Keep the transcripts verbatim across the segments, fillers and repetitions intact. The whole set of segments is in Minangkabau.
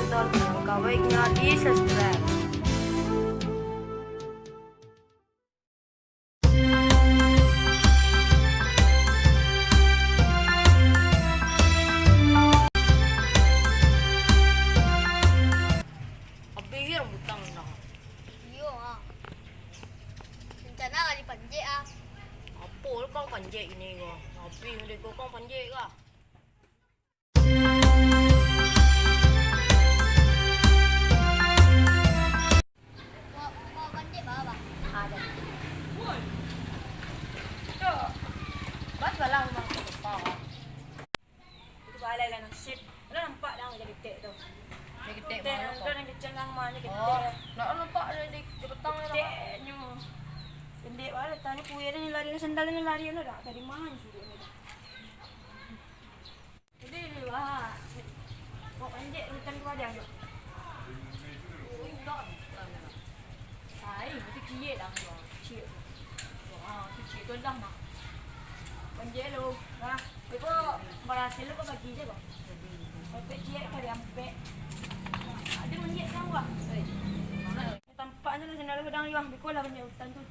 Tonton, kawaiknya di subscribe. Abih rambutan nah. Iyo, ah. Rencana lah dipanjek, ah. Apo lah kau panjek ini ko? Abih dek kau, kau panjek kah? Kau, kau panjek baa, Bang? Ado. Cok. Bas balah rumah kau. Itu balai lah nasib. Lah nampak dah jadi tek tu. Jadi tek. Tek baru tu kau. Dah kencang mah, dah ketek. Oh, nak nampak dah di, di petang dah. Keteknyo. Pendek baru tadi kuih ni lari sandal ni lari ni dah. Tadi mah sudah ni dah. Jadi ni bah. Kau panjek hutan tu ada tu. Oh, indak. Ai, itu ciek dah tu. Ciek tu. Ah, tu ciek tu dah mah. Panjek lu. Nah, iko barasih lu kau bagi je kau. Sampai ciek kali ampek. Ada manjek kan wah. Tampaknyo lah sandal lu dang yo. Biko lah panjek hutan tu.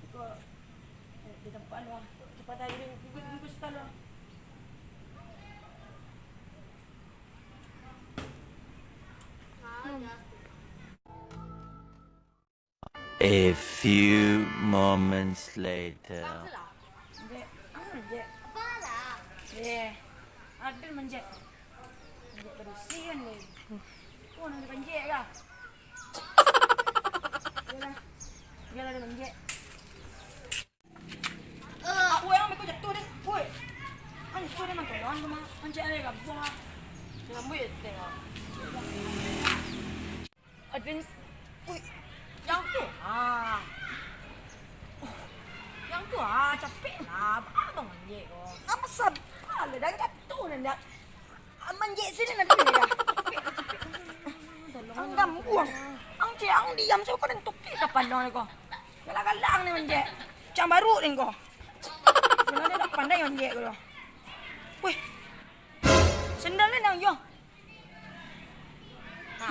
Biko, eh, di tampak lu ah. Cepat aja bungkus, bungkus sekali lah. A few moments later. Dek, anu, Dek. Apalah? Eh, ada manjek. Manjek padusi kan, Dek. Oh, nak manjek kah? Iyolah. Iyolah, ada manjek. Woi, ang beko jatuh deh. Woi. Ang jatuh deh, mangkawan sama mancik air gabuah. Rambut ya, tengok. Adin, woi. Yang tu, ah. Yang tu, ah, capek lah. Abang manjek kau. Apa sabar lah, dah jatuh dah, dah. Manjek sini nanti dah. Ang gambuang. Ang cek, ang diam sajo, kau dan tokek kapalo kau. Galak-galak ni manjek. Cam baruk ni kau. Sebenarnya tak pandai manjek kau. Weh. Sandal ni nang yo.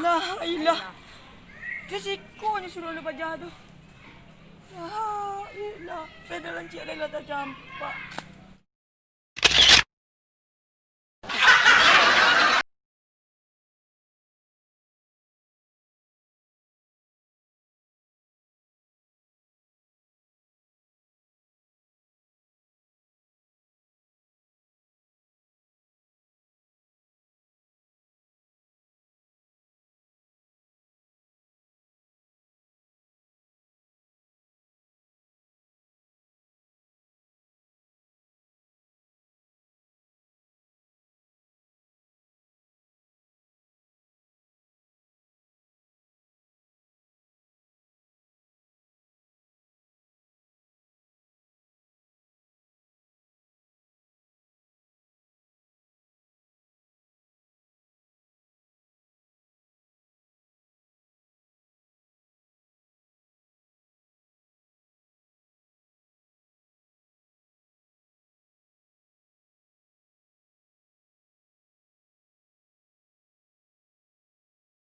Lah, ilah. Risiko ni suruh lu bajah tu. Lah, ilah. Sandal lancik dah lah tajampak.